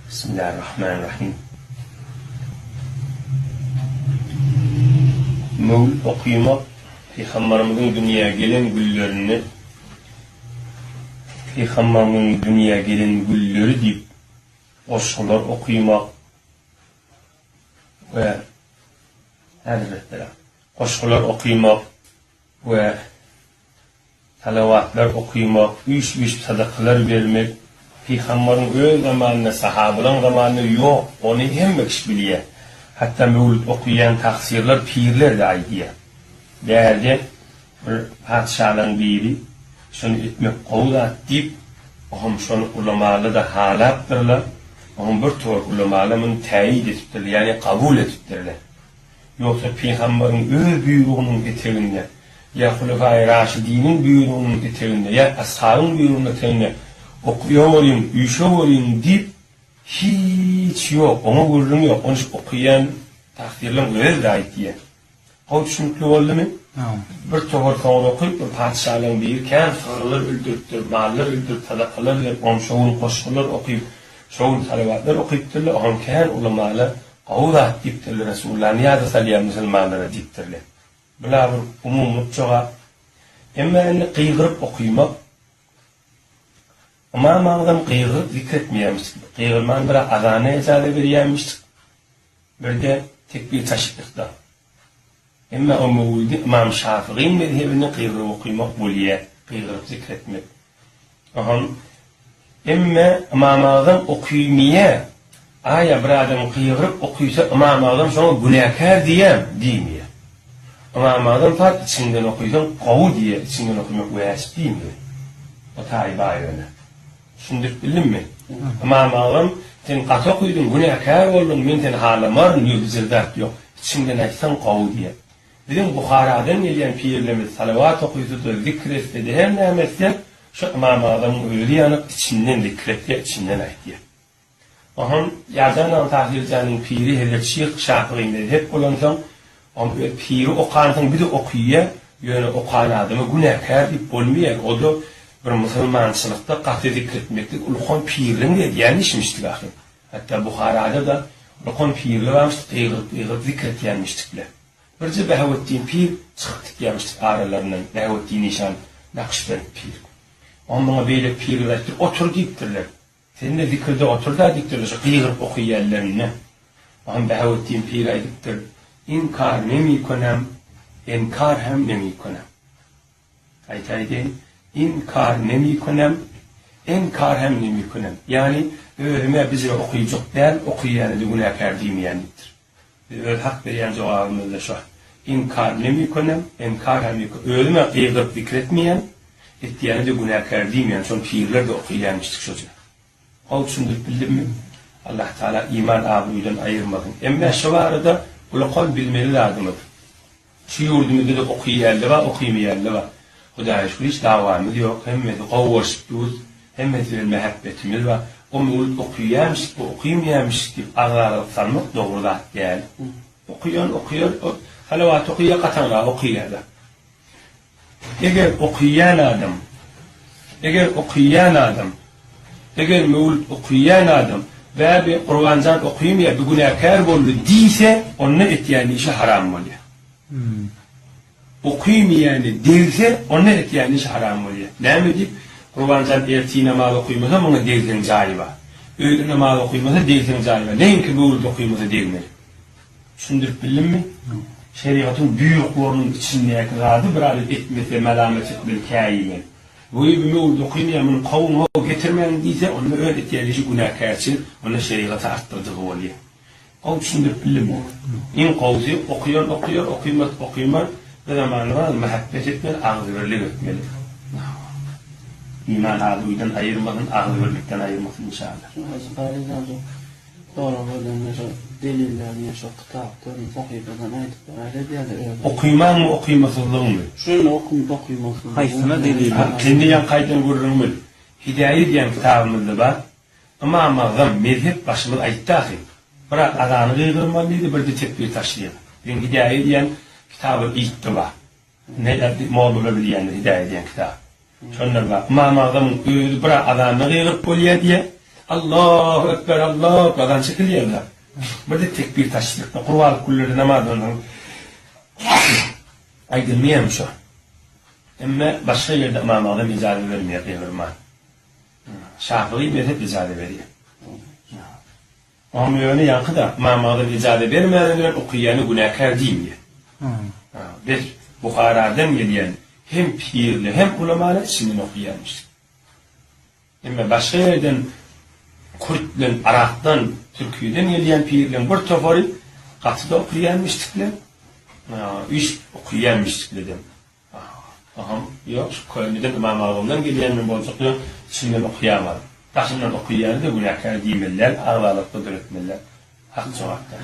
Bismillahirrahmanirrahim. Möwlüt okymak Pygambarymyzyň dünýä gelen günlerini Pygambarymyzyň dünýä gelen günleri diýip goşgular okymak we Häzirlikde goşgular okymak we Salawatlar okymak, üýşüp-üýşüp sadakalar bermek Pygambaryň öz zamanynda, sahabalaryň zamanynda ýok, ony hemme kişi bilýär. Hatda möwlüt okaýan tagsyrlar, pirler-de aýdýar. Bärde bir patyşalaryň biri şony etmek gowy zat diýip, oňam şony ulamalar-da halapdyrlar, oňam bir towar ulamalar muny täýit edipdirler, ýagny kabul edipdirler. Ýogsa pygambaryň öz buýrugynyň eteginde, ýa Hulefaýy Raşidiniň buýrugynyň eteginde, ýa ashabyň buýrugynyň eteginde okuyaweriň, üýşeweriň diýip hiç ýok, oňa gürrüň ýok, ony şu okuýan tafsirleň özi-de aýtýar. Gowy düşünikli boldumy? Bir towar soňra okyp, bir patyşalaryň biri kän sygyrlar öldüripdir, mallar öldürip, sadakalar berip, oňa şo gün goşgular okyp, şo gün salawatlar okypdyrlar, oňa kän ulamalar Gowy zat diýipdirler Resullany ýada salýan musulmanlara diýipdirler. Bula bir umumylyk jogap. Emma indi gygyryp okymak Ymam Agzam gygyryp zikr etmeýärmiş. Gygyrman bir azana ejaza berýärmiş. Birde tekbir taşrikda. Emma o möwlidi Ymam Şafygyň mezhebinde gygyryp okymak bolýa, gygyryp zikr etmek. Oňam Emme Ymam Agzam okymýa, aýa bir adam gygyryp okysa Ymam Agzam şoňa günäkär diýýämi? Diýmeýä. Ymam Agzam sat içiňden okysaň gowy diýýä, içiňden okymak wäjip diýmeýä. O taýy bar ýöne. Düşündirip bildimmi? Ymam Agzam sen gaty okydyň, günäkär bolduň, men seni halamaryn diýip bijir zat ýok. Içiňden aýtsaň gowy diýýä. Biziň Buharadan gelýän pirlerimiz salawat okysa-da, zikr etse-de, her näme etse, şu Ymam Agzamyň özi ýanyk içinden zikr etýär, içinden aýtýar. Oňam Ýarjan aga Tahyrjanyň piri Hezret Şyh Şapygy mezhep bolansoň, oň öz piri okansoň bir-de okyýar, ýöne okan adama günäkär diýip bolmaýar, o-da bir musulmançylykda gaty zikr etmeklik ulkan pirligiň edýän işmişdik ahyr. Hatda Buharada-da ulkan pirler barmyşdyk, gygyryp-gygyryp zikr etýänmişdikler. Birje Behawetdin pir çykyp gitýämişdik aralaryndan, Behawetdin işan Nakşbend pir. Oňa muňa beýleki pirler aýtdyr, otur diýipdirler. Sen-de zikirde otur-da diýipdirler şu gygyryp okyýanlarynda. Oňa Behawetdin pir aýdypdyr, Inkar nemikönem, enkar hem nemikönem. Gaýta aýdaýyn, Inkar nemikönem, enkar hem nemikönem. Ýagny, özüm-ä bizire okyjak däl, okyýany-da günäkär diýmeýän diýipdir. Biz öz hak berýän jogabymyzda şo. Inkar nemikönem, enkar hem nemikönem. Özüm-ä gygyryp zikr etmeýän, etýäni-de günäkär diýmeýän. Şony pirler-de okyýanmyşdyk şoja. Gowy düşündirip bildimmi? Allah Tagala iman abruydan aýyrmasyn. Emme şo barada ulakal bilmeli zadymyz. Şu ýurdumyzda-da okyýanlar bar, okymaýanlar bar. Hudaýa şükür hiç dawamyz ýok, hemmesi gowy bolşup durus, hemmesi bilen mähebbetimiz bar. O möwlüt okyýarmyş, bu okymaýarmyş diýip agzalalyk salmak dogry zat däl. Okyýan okyýar, o salawat okyýar, gataňrak okyýar-da. Eger okyýan adam, eger okyýan adam, eger möwlüt okyýan adam, Bä bi Gurbanjan okymýar, bi günäkär boldy diýse, onda etýän işi haram bolýar. Okymýany degse, onda etýän işi haram bolýar. Näme diýip, Gurbanjan ertir namaz okymasa, muňa degseň jaýy bar. Öýle namaz okymasa, degseň jaýy bar. Neňki möwlüt okymasa degmeli. Düşündirip bildimmi? Şerigatyň buýruklarynyň içindäki zady bir adam etmese, melamet etmeli, käýimeli. Goý, bu möwlüdi okyn ýa muny kowuň-how, getirmäň diýse, onda öz etýän işi günäkärçilik, onda şerigaty artdyrdygy bolýar. Gowy düşündirip bildimmi? Iň gowusy, okaýan okaýar, okymaz okymaz, bir zamanda bar, mähebbet etmeli, agzybirlik etmeli. Iman abruydan aýyrmasyn, agzybirlikden aýyrmasyn, inşallah. Sorag berlende şo delillerini şo kitapdan, sahypadan aýdyp beräýse edýärdi özi. Okymaňmy okymasyzlygyňmy? Şunda okum okymasyzlygyň. Haýsyna delil? Ha, indi ýaňky aýdan gürrüňimiz Hidaýa diýen kitabymyzda bar. Ymam Agzam mezhep başymyz aýtdy ahy. Bir azany gygyrmaly diýdi, birde tekbir taşlygy. Biziň Hidaýa diýen kitaby ýitdi bar. Neler mollalar bilýändir Hidaýa diýen kitap. Şonda bar. Ymam Agzamyň özi bir azanda gygyryp bolýar diýýär. Allahu Ekber, Allahu Ekber azan çekilýär-de. Bir-de tekbir taşrikde, gurbanlyk günlerde namazdan soň aýdylmaýarmy şo? Emme başga ýerde Ymam Agzam ijaza bermeýär gygyrman. Şafygy mezhep ijaza berýär. Oňam ýöne ýaňky-da Ymam Agzam ijaza bermäni bilen okaýany günäkär diýmeýär. Biz Buharadan gelýän hem pirli hem ulamalar içinden okaýarmyş. Emma başga ýerden kürt bilen Arakdan, Türkiýeden gelýän pirleň bir topary gaty-da okaýarmyşdyklar. Üýşüp okaýarmyşdyklar. Aham, ýok, şu köneden Ymam Agzamdan gelýänini boljak ýok, içinden okaýamaz. Daşyndan okaýany-da günäkär diýmeli däl, agzalalykda döretmeli däl. Hak jogapda.